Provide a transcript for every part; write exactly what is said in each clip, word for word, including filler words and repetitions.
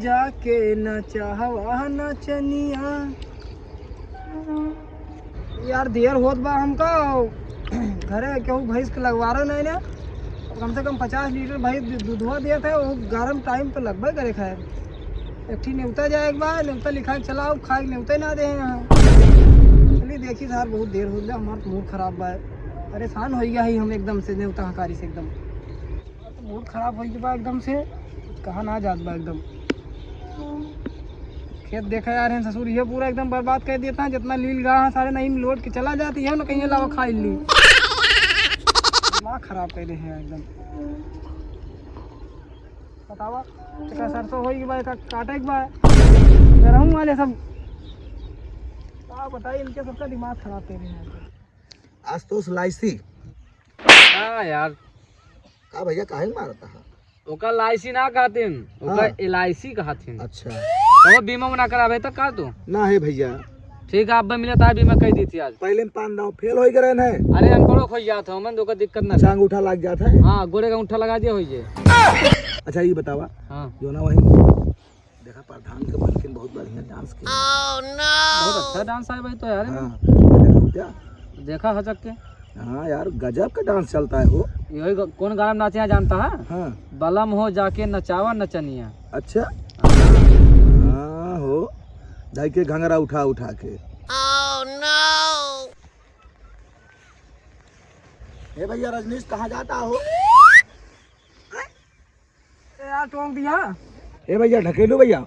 जाके नचावा नचनिया। यार, देर होत बा हमका, घरे केहू भैंस के लगवारो नहीं ना। अब कम से कम पचास लीटर भैंस दू-, दूधवा देत है, वो गरम टाइम पे लगबे करे। खैर, एक ठी नेवता जाए के बा, नेवता लिखा के चलाओ, खाए के नेवता ना दे हैं यहाँ। चलिए देखी सार, बहुत देर हो गया, हमार तो मूड खराब बा, परेशान हो गया है हम एकदम से नेवता हकारी से एकदम। अब तो मूड खराब हो गया बा एकदम से, कुछ कहा ना जात बा एकदम। खेत देखा यार, हैं ससुर, ये पूरा एकदम बर्बाद कर देता है। जितना लील गा है सारे नहीं लोट के चला जाती है ना, कहीं अलावा खा ली। दिमाग खराब कर दे हैं एकदम। बतावा, एका सरसों होई के बा, एका काटे के बा, रहूं वाले सब। का बताई, इनके सबका दिमाग खराब कर दे हैं। आज तो उस लाइसी। हाँ यार। का भैया, काहे मारता है? ओका लाइसी ना कहतिन, ओका हाँ। एलआईसी कहतिन। अच्छा। तो बीमा उमा ना करावे तो का तू? ना है भैया। ठीक है, अब मिलत है, बीमा कर दी थी आज। पहले में पान दाव फेल हो गए हैं। अरे अनपढ़ो खोई जात हो, मन तो ओकर दिक्कत ना। अच्छा, अंगूठा लग जात है। हाँ, गोड़े का अंगूठा लगा दिया होइए। अच्छा, ये बतावा, हाँ। जो ना वही देखा, प्रधान के बनकिन बहुत बढ़िया डांस किया। बहुत अच्छा डांस है भाई तो यार। हाँ, देखा हो क्या? देखा हो चक्के। हाँ यार, गजब का डांस चलता है वो। यही ग-, कौन गाना में नाचे हैं जानता है? हाँ। बलम हो जाके नचावा नचनिया। अच्छा। हाँ हो, दाई के घंघरा उठा उठा के। ए भैया रजनीश, कहाँ जाता हो? ए यार, टोक दिया। ए भैया, ढकेलू भैया।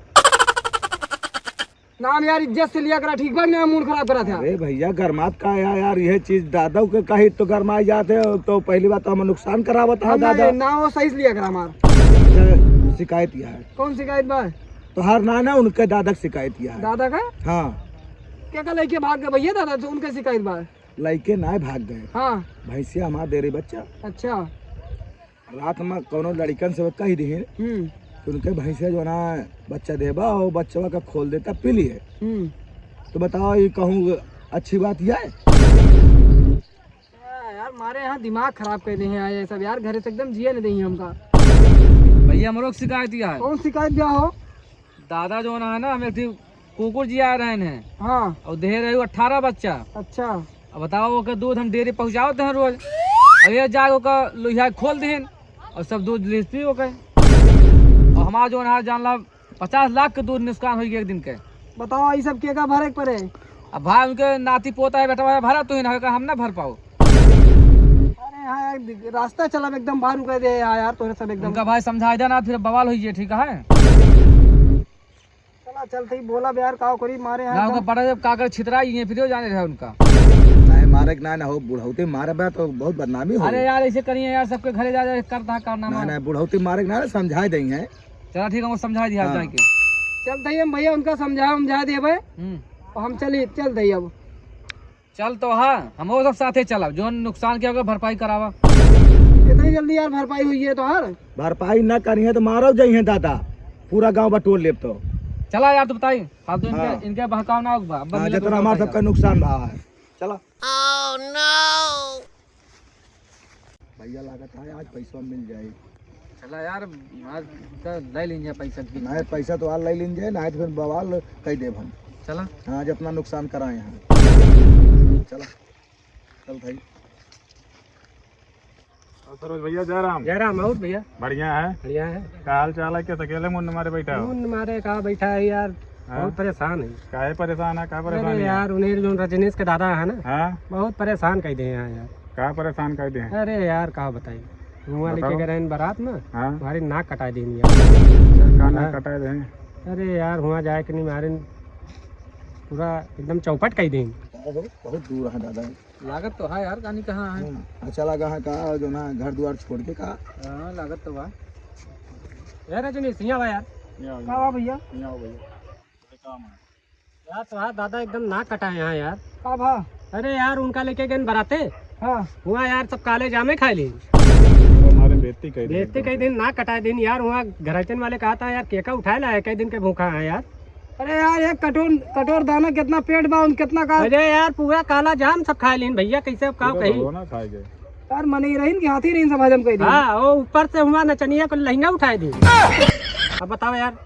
नाम यार इज्जत से लिया करा, ठीक बा? मेरा मूड खराब करा था। अरे भैया, गरमात का है यार, यह चीज दादा के कही तो गरमाई जाते हो, तो पहली बात तो हम नुकसान करावत है हम ना, दादा। ना वो सही से लिया करा हमार। अच्छा, शिकायत यह है। कौन शिकायत बा? तोहार ना, ना, उनके दादा के शिकायत यह है। दादा का? हाँ। क्या का लइके भाग गए भैया दादा, तो उनके शिकायत बा? लइके ना भाग गए। हाँ। भैंसिया हमार दे रही बच्चा। अच्छा। रात में कौनो लड़िकन से कह दिहिन हम्म। कि उनके भैंसे जो ना बच्चा देबा और बच्चवा का खोल देता, पी लिए। हम्म। तो बताओ, ये कहूँ अच्छी बात यह है? यार, मारे यहाँ दिमाग खराब कर दे हैं यार, ये सब यार, घरे से एकदम जिए नहीं देंगे हमका। भैया, हमरो के शिकायत यह है। कौन शिकायत दिया हो? दादा जो ना है ना, हम एक ठी कुकुर जिया रहे हैं। हाँ। और दे रहे हो अठारह बच्चा। अच्छा। अब बताओ, ओकर दूध हम डेयरी पहुँचावत हैं रोज। अब ये जाके ओकर लोहिया खोल देहन और सब दूध लिस्पी हो गए। और हमारा जो ना जान ला पचास लाख के दूध नुकसान हो गया एक दिन के। बताओ, ये सब के का भरे के पड़े? अब भाई, उनके नाती पोता है, बेटा है, भरा तू ही ना होगा, हम ना भर पाओ। अरे हाँ यार, रास्ता चला एकदम बाहर कर दे यार, यार तोरे सब एकदम। उनका भाई समझाई देना, फिर बवाल होइए, ठीक है? चला चलते ही बोला बे यार, का करी मारे यहाँ ना, एकदम। उनका बड़ा जब काकर छितरा ही है, फिर जाने रहे उनका। नहीं मारे के ना, ना हो, बुढ़ौती मारे बे तो बहुत बदनामी हो। अरे यार, ऐसे करिए यार, सबके घरे जा जा करता है कारनामा। नहीं, नहीं, बुढ़ौती मारे के ना, समझाई देंगे। चला ठीक है, वो समझा दिया हाँ। जाके। चलते ही हम भैया उनका समझा, समझा दिए भाई। हम्म। और हम चली, चलते ही अब। चल तो हाँ, हम वो सब साथे चलब, जो नुकसान किया होगा भरपाई करावा। कितनी जल्दी यार भरपाई हुई है तो हर? भरपाई ना करी है तो मारो जाई है दादा, पूरा गांव बटोर लेब तो। चला यार, तू बताई, फालतू इनके, हाँ। इनके बहकाव ना होगा, अब हाँ, मिले तो जितना हमारा बताई सबका यार। नुकसान भा है। चला। Oh no! भैया लागत है आज पैसा मिल जाए। चला यार, आज तो ले लीन जाए पैसा भी। नहीं, पैसा तो आज ले लीन जाए, नहीं तो फिर बवाल कह देब हम। चला। हाँ, जितना नुकसान कराए हैं। चला, चल भाई। और सरोज भैया, जय राम। जय राम, और भैया? बढ़िया है। बढ़िया है। का हाल चाल है? कैसे अकेले मुंड मारे बैठा हो? मुंड मारे का बैठा है यार, हाँ? बहुत परेशान है। काहे परेशान है? का परेशानी अरे है? यार, उन्हें जो रजनीश के दादा है ना, हाँ? बहुत परेशान कर दे हैं यार। का परेशान कर दे हैं? अरे यार, का बताई, हुआ लेके बताओ। गए रहन बारात में, हाँ? हमारी नाक कटा दी यार। अच्छा, का नाक हाँ। कटा दे हैं? अरे यार, हुआ जाए कि नहीं, मारे पूरा एकदम चौपट कर दी। बहुत दूर है दादा। लागत तो है यार, कहानी कहाँ है? हाँ, अच्छा लगा है का, जो ना घर द्वार छोड़ के का? हाँ, लागत तो बा। यार रजनीश, यहाँ बा यार। यहाँ आओ, का बा भैया? यहाँ आओ भैया। काम है। यार, तोहार दादा एकदम नाक कटाए हैं यार। का भा? अरे यार, उनका लेके गए बराते। हाँ। हुआ यार, सब काले जामे खाए ली। हमारे बेइज्जती कह दी बेइज्जती एकदम कह से। दिन नाक कटाए दिन यार, हुआ घराचन वाले कहा था यार, केका उठाए ला है, कई दिन के भूखा है यार। अरे यार, एक कटोर, कटोर दाना कितना पेट बा, उन कितना का? अरे यार, पूरा काला जाम सब खाए लीन भैया, कैसे अब का पूरा कही? भगवाना खाए गए। यार, मने रहीन कि हाथी रहीन सब हजम कर दी। हाँ, वो ऊपर से हुआ नचनिया को लहंगा उठाए दी। अब बताओ यार।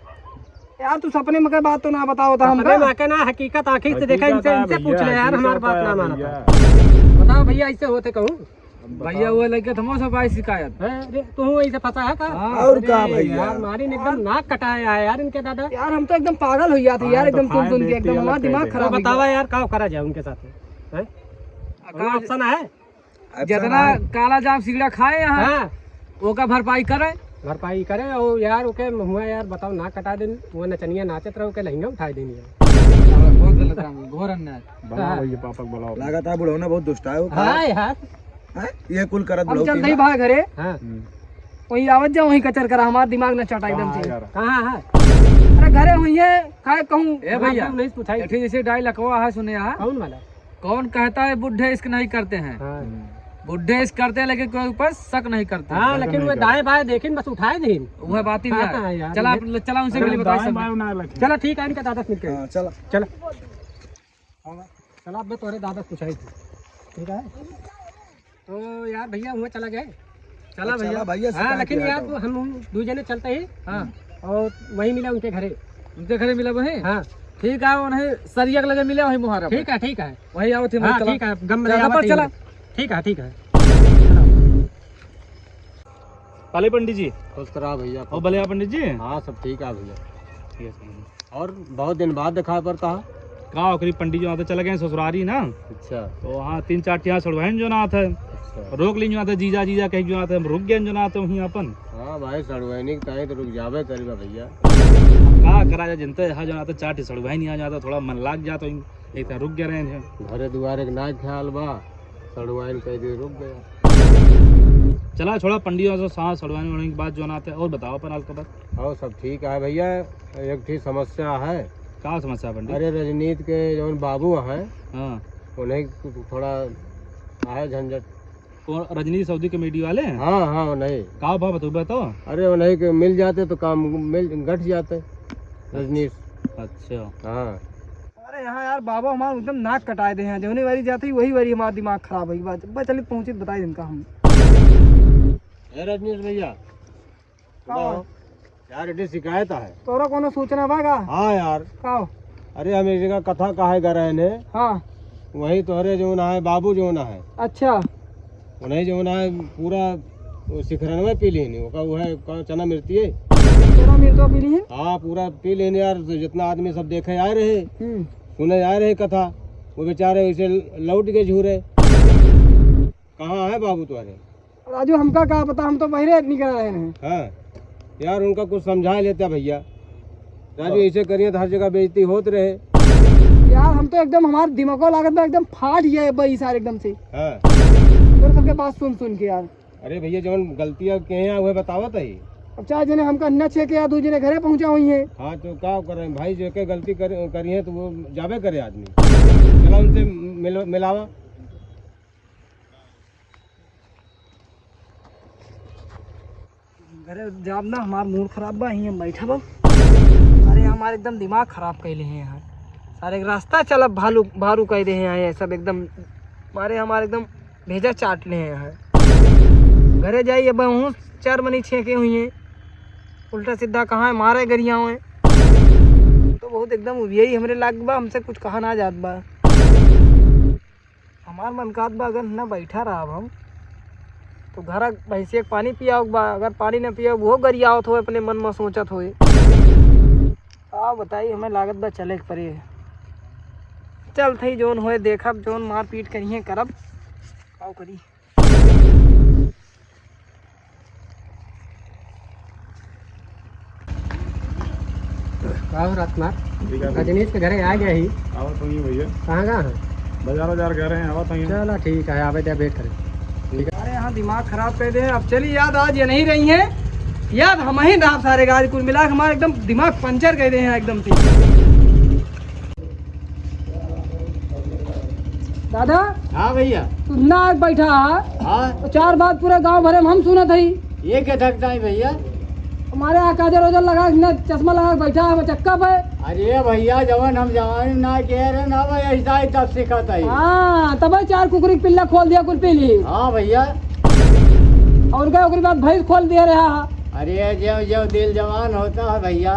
यार, तू सपने में के बात तो ना बताओ था हमका। सपने में के ना, हकीकत आँखी से देखा, इनसे, इनसे पूछ ले यार, हमार बात ना माना था। बताओ भैया, ऐसे होते कहूँ? भैया, वो लइके थमो सब आई शिकायत। हैं? अरे, तू वहीं से फंसा है का? हाँ। और का अरे भैया? यार, मारी ने एकदम नाक कटाया है यार इनके दादा। यार, हम तो एकदम पागल हो गया था यार, एकदम सुन सुन के एकदम हमारा दिमाग खराब हो गया। बतावा यार, का करा जाए उनके साथ में? हैं? कौनो option है? अच्छा जितना भाई। काला जाम सिगड़ा खाए यहाँ, हाँ। ओका भरपाई करे। भरपाई करे, और यार, ओके हुआ यार, बताओ, नाक कटा देन, वो नचनिया नाचत रहो, ओके लहंगा उठाए देन यार। बहुत गलत काम, घोर अन्याय। बुलाओ हाँ। भैया, पापा को बुलाओ। लागत है बुढ़ौना बहुत दुष्ट है वो। हाँ यार। हैं? ये कुल करत हम बुढ़ौती चलते ही ना। भाग घरे। हाँ। हम्म। वहीं आवत जाओ, वहीं कचर करा, हमार दिमाग न चटा एकदम से। कहाँ है? कहाँ है? अरे घरे हुई है, काहे कहूँ? ए भैया, नहीं पूछाई। एक ठे जैसे डायलॉग हुआ है, सुने यहाँ। कौन वाला? कौन कहता है बूढ़े इश्क नहीं करते हैं? हाँ। बूढ़े इश्क करते हैं, लेकिन कोई ऊपर शक नहीं करते। हाँ, लेकिन वो दाएं बाएं देखें, बस उठाए दें। वह बात ही हाँ, है। हाँ, यार, चला, ये आप चला, उनसे अरे, मिले, बताइए दाएं सब। बाएं ना रखें। चला, ठीक है, इनका दादा से मिलके हाँ, चला। चला। चला, अब मैं तोहरे दादा से पूछाई थी। ठीक है? तो यार भैया, हुआ चला गए। चला अच्छा, भैया। चला भैया, हाँ, शिकायत लेकिन किया यार, तो। तो हम दू जने चलते ही। हाँ। और वहीं मिला उनके घरे। उनके घरे मिला वहीं? हाँ। ठीक है, उन्हें सरिया के लगे मिला वहीं मुहारा पे। ठीक है, ठीक है। वहीं आओ थे, हाँ, चला। ठीक है, गम में चला, आवत पर ही चला। हैं। ठीक है, ठीक है। भले पंडित जी। खुश रहा भैया, और खुश भले रहा। पंडित जी। हाँ, सब ठीक है भैया। ठीक है। और बहुत दिन बाद दिखाई पड़ता है। का ओकरी पंडित जी वहाँ से चले गए ससुरारी ना। अच्छा। तो वहाँ तीन चार ठिया सड़ुआइन जो ना थे। अच्छा। रोक लीन जो ना थे, जीजा, जीजा कहीं जो ना थे, हम रुक गए जो ना थे वहीं अपन। हाँ भाई, सड़ुआइनी के ताई तो रुक जाबे करी बा भैया। अब का करा जाए, जनते यहाँ जो ना थे, चार ठे सड़ुआइन यहाँ जो ना थे, थोड़ा मन लाग जात वहीं, एक तरह रुक गए रहे हैं। घरे दुआरे के ना ख्याल बा, सड़ुआइन कह दे रुक गया। चला छोड़ा पंडित जी से, हाँ, सड़ुआइन वड़ुआइन के बाद जो ना थे, और बताओ अपन हाल खबर। और सब ठीक है भैया, एक ठी समस्या है। का समस्या है पंडित? अरे रजनीत के जौन बाबू हैं, हाँ। उन्हें कुछ थोड़ा है झंझट। कौन, रजनीत सऊदी कॉमेडी वाले हैं? हाँ, हाँ, उन्हें। का भाव बताओ, बताओ। अरे उन्हें के मिल जाते तो काम मिल, घट जाते। रजनीत। अच्छा। हाँ। अरे यहाँ यार बाबू हमार एकदम नाक कटाए दे हैं, जौने वारी जाते ही वही वारी हमार दिमाग खराब होई बा। बस चलित पहुँचित बताई इनका हम। ए रजनीश भैया, का? सुनाओ। यार, एठे शिकायत है। तोरा कोनो सूचना बा का? हाँ यार। का? अरे, हम एक जगह कथा कहे गा रहे ने। हाँ। वहीं तोहरे जौन है, बाबू जौन है। अच्छा। उन्हें जौन है, पूरा वो शिखरनवा पी लीन, ओका वो है, का चना मिर्ती है? चना मिर्तवा पी लीन? हाँ, पूरा पी लीन यार, तो जितना आदमी सब देखे आए रहे, हम्म। सुने आए रहे कथा, वो बेचारे वैसे लौट गए झूरे। कहाँ है बाबू तुम्हारे? राजू, हमका का पता, हम तो बहरे निकल रहे हैं। हाँ, यार, उनका कुछ समझा लेता भैया। राजू, हाँ। ऐसे करिए तो हर जगह बेइज्जती होत रहे। यार, हम तो एकदम, हमार दिमागो लागत बा, एकदम फाट गया है भाई सारे एकदम से। हाँ। तोरे सबके बात सुन सुन के यार। अरे भैया, जौन गलतियाँ के हैं, वह बतावत है। अब चार जने हमका न छेके या दू जने घरे पहुँचा हुई हैं। हाँ, तो का करें भाई, जो के गलती कर, करी है, तो वो जाबे करे आदमी। चला उनसे मिल-, मिलावा। घरे जाब ना, हमार मूड खराब बा, हियाँ बैठा बा। अरे, हमार एकदम दिमाग खराब कैले हैं यार। सारे एक रास्ता चलब भालू, भारू कह दे हैं ये सब एकदम। मारे हमार एकदम भेजा चाट ले हैं यार। घरे जाई, अब हूँ चार मनी छेके हुई हैं। उल्टा सीधा कहाँ है, मारे गरिया हुए। तो बहुत एकदम यही हमरे लाग बा, हमसे कुछ कहा ना जात बा। हमार मन कहत बा, अगर न बैठा रहब हम, तो घर भैंसिया के पानी पियाओ बा, अगर पानी न पियाओ, वो गरियावत होए, अपने मन में सोचत होए। का बताई, हमें लागत बा चले के परे। चल थई, जौन होए देखब, जौन मारपीट करिए करब, का करी। का हो राजकुमार? ठीक है। रजनीश के घरे आ गया ही। आवत हूँ भैया। कहाँ गया है? बाजार, बाजार गए रहे हैं, आवत हूँ। चला ठीक है, आवे दे, wait करें। ठीक है। अरे यहाँ दिमाग खराब कर दे। अब चली याद आज ये नहीं रही है, याद हम ही ना सारे गाड़ी कुल मिला के हमारे एकदम दिमाग पंचर कर दे हैं एकदम से। दादा। हाँ भैया। तू ना आके बैठा है। हाँ। तो चार बात पूरे गांव भरे में हम सुनत हई। ये क्या ठगता है भैया? हमारे यहाँ काजर ओजर लगा के, ना चश्मा लगा के बैठा है, वो चक्का पे। अरे भैया, जवन हम जवानी ना किए रहे ना भाई, ऐसा ही तब सिखत है। हाँ, तब चार कुकरी के पिल्ला खोल दिया, कुल पी ली। हाँ भैया। और उनका ओकरी बाद भैंस खोल दिया रहा। अरे, जो, जो दिल जवान होता है भैया,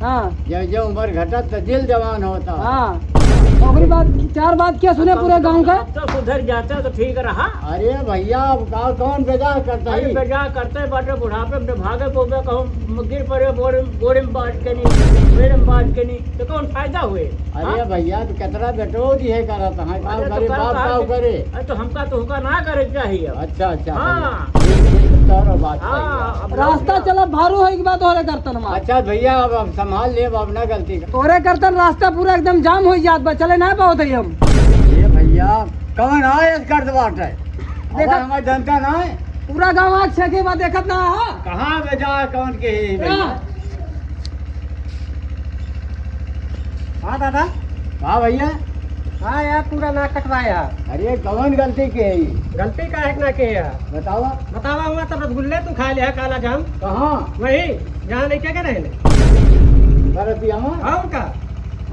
हाँ। जब जब उम्र घटत तो दिल जवान होता। हाँ। ओकरी बाद चार बात क्या सुने पूरे गाँव का? अब तो सुधर जाता तो ठीक रहा। अरे भैया, अब का, कौन बेजा करता अरे है? बेजा करते बाटे बुढ़ापे में भागे बोबे कहूँ गिर पड़े बोरे, बोरे में बाज के नहीं, मेरे में बाज के नहीं, तो कौन फायदा हुए? अरे हाँ? भैया, तो कितना बेटो दिए करत हैं, का अरे तो करे, का बाप का करे? अरे तो हमका तो हुका ना करे चाहिए अब। अच्छा, अच्छा, हाँ। भैया। ठीक, ठीक, तोरो बात सही है। हाँ, अब रास्ता चला भारू है कि बात हो रहे करतन हमार। अच्छा भैया, अब, अब संभाल ले, अब अपना गलती का। तोरे करतन रास्ता पूरा एकदम जाम हो जात बा, चले ना पावत है हम। ये भैया, कौन आए इस कर्ज बाटे? देखा अब हमारे जनता ना है। पूरा गाँव आँख छेके बा, देखत ना हा? कहाँ बेजा कौन के है भैया? हाँ। हाँ दादा। हाँ भैया। हाँ यार, पूरा नाक कटवाया। अरे कौन गलती के है? गलती का है ना के है? बतावा। बतावा, हुआ तो रसगुल्ले तू खा लिया, काला जाम। कहाँ? वही, जहाँ लेके गए रहे ने। बरतिया में? और का?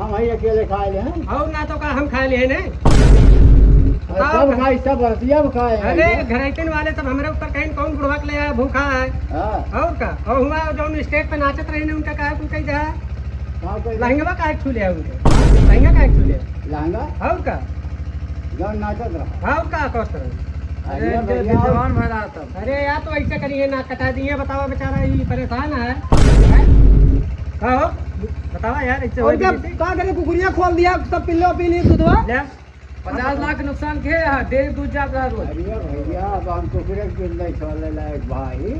हम ही अकेले खाए ले हैं। और ना तो का हम खाए ले हैं ने। अरे बताओ सब ना। खाए, सब बरतिया में खाए हैं अरे भैया। घरैतन वाले सब हमरे ऊपर कहीं कौन बुढ़वा के ले आया भूखा है। हाँ। और का? और हुआ जौन stage पे नाचत रहे ने उनका काहे कुल कही जा? का कही? लहंगवा काहे छू ले उनके? लहंगा काहे छू ले? लहंगा? और का? जौन नाचत रहा। और का कहत रहे? अरे अरे भैया। जवान भैया तब। अरे यार तो ऐसे करिए ना कटा दिए, बतावा बेचारा ये परेशान है। हैं? का हो? बतावा यार, इससे और होई क्या, कैसे? का करे, कुकुरिया खोल दिया, सब पिल्लो पी ली दूधवा। ले, पचास लाख नुकसान के है, डेयरी दूध जात रहा रोज। अरे भैया, अब हम कुकुरे के दूध नहीं छोड़े लायक भाई।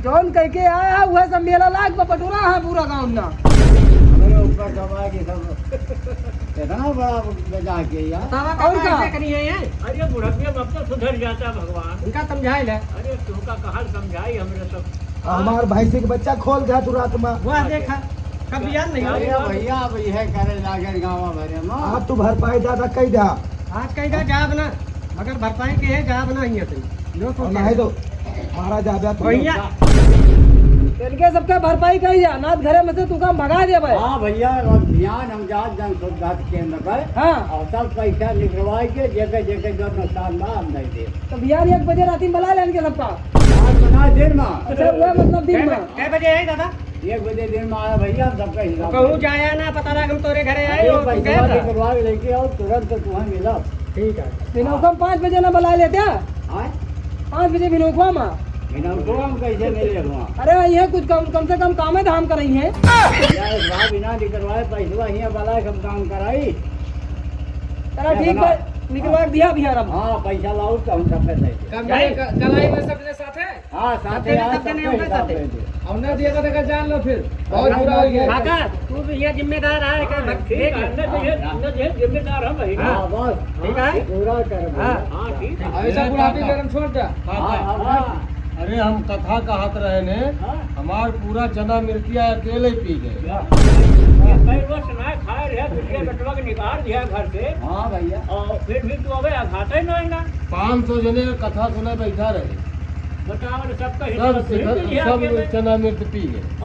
जौन कह के आया है, वह सब मेला लाग में बटोरा है पूरा गाँव ना। हमारे ऊपर दबा के सब इतना बड़ा बेजा के यार। बतावा और का का? ऐसे करी है ये? अरे बुढ़पिया, अब तो सुधर जाता भगवान। इनका समझाए ले। अरे तुमका कहाँ समझाई हमरे सब। हमार भैंसी के बच्चा खोल दिया तू रात में। वाह, देखा, कब याद नहीं अरे आया। भैया, अब यह करे लागे गाँव भरे में। आप तू भरपाई ज्यादा कह द्या। आज कह द्या, जाब ना, मगर भरपाई के है, जाब ना ही है। जो और सोचे। नहीं तो मारा जाबे आप। भैया। इनके सबके भरपाई कही जा, नाथ घरे में से तू काम भगा दे भाई। हाँ भैया, अब ध्यान हम जात जन सुविधा केंद्र पर। हाँ। और सब पैसा निकलवा के जेके जेके जो नुकसान बा हम दे दे। तो भैया एक बजे रात में बुला ले इनके सबका। आज बना दिन में। अच्छा, वह मतलब दिन कै में। कै बजे है दादा? एक बजे दिन में आया भैया, हम सबका हिसाब कहूँ दे। जाया ना, पता लगा हम तोरे घरे आए अरे हो, तू पैसा गया था। निकलवा के लेके आओ, तुरंत तुम्हें मिला। ठीक है। बिनौका में पाँच बजे ना बुला लेते हैं? आए? पाँच बजे बिनौका में। बिनौका में कैसे मिले हुआ? अरे, ये कुछ कम, कम से कम कामे धाम करई है। या इस बार बिना निकलवाए पैसवा हियाँ वाला सब काम कराई। चला या ठीक बना। बा, निकलवा के दिया भैया रब। हाँ, पैसा लाओ तो हम सब पैसा दे। कम करे, क-, कलाई में सबने साथ है? हाँ, साथ सबके है, सब जने सबके उनके हिसाब साथ है। दे दे। और ना दिया तो देखा जान लो फिर। बहुत बुरा हो गया। काका, तू भी ये जिम्मेदार है, हाँ, ठीक है, न तो ये, हाँ। न तो ये जिम्मेदार हम ही ना। हाँ, बस। ठीक है? पूरा कर दो। हाँ। हाँ, ठीक है। ऐसा बुढ़ापी में हम छोड़ दे। हाँ, हाँ, हाँ। अरे, हम कथा कहत रहे ने, हाँ। हमार पूरा चना मिर्चिया अकेले पी गए। ये कई वर्ष ना खाए रहे, बिटिया बेटवा के निकाल दिया घर से। हाँ, भैया। और फिर भी तू अबे आघाते ना है ना। पाँच सौ जने कथा सुने बैठा रहे। बताओ रे, सबका हिस्सा सब तू ही सिखा-, पी लिया सब अकेले। चना मिर्च पी गए।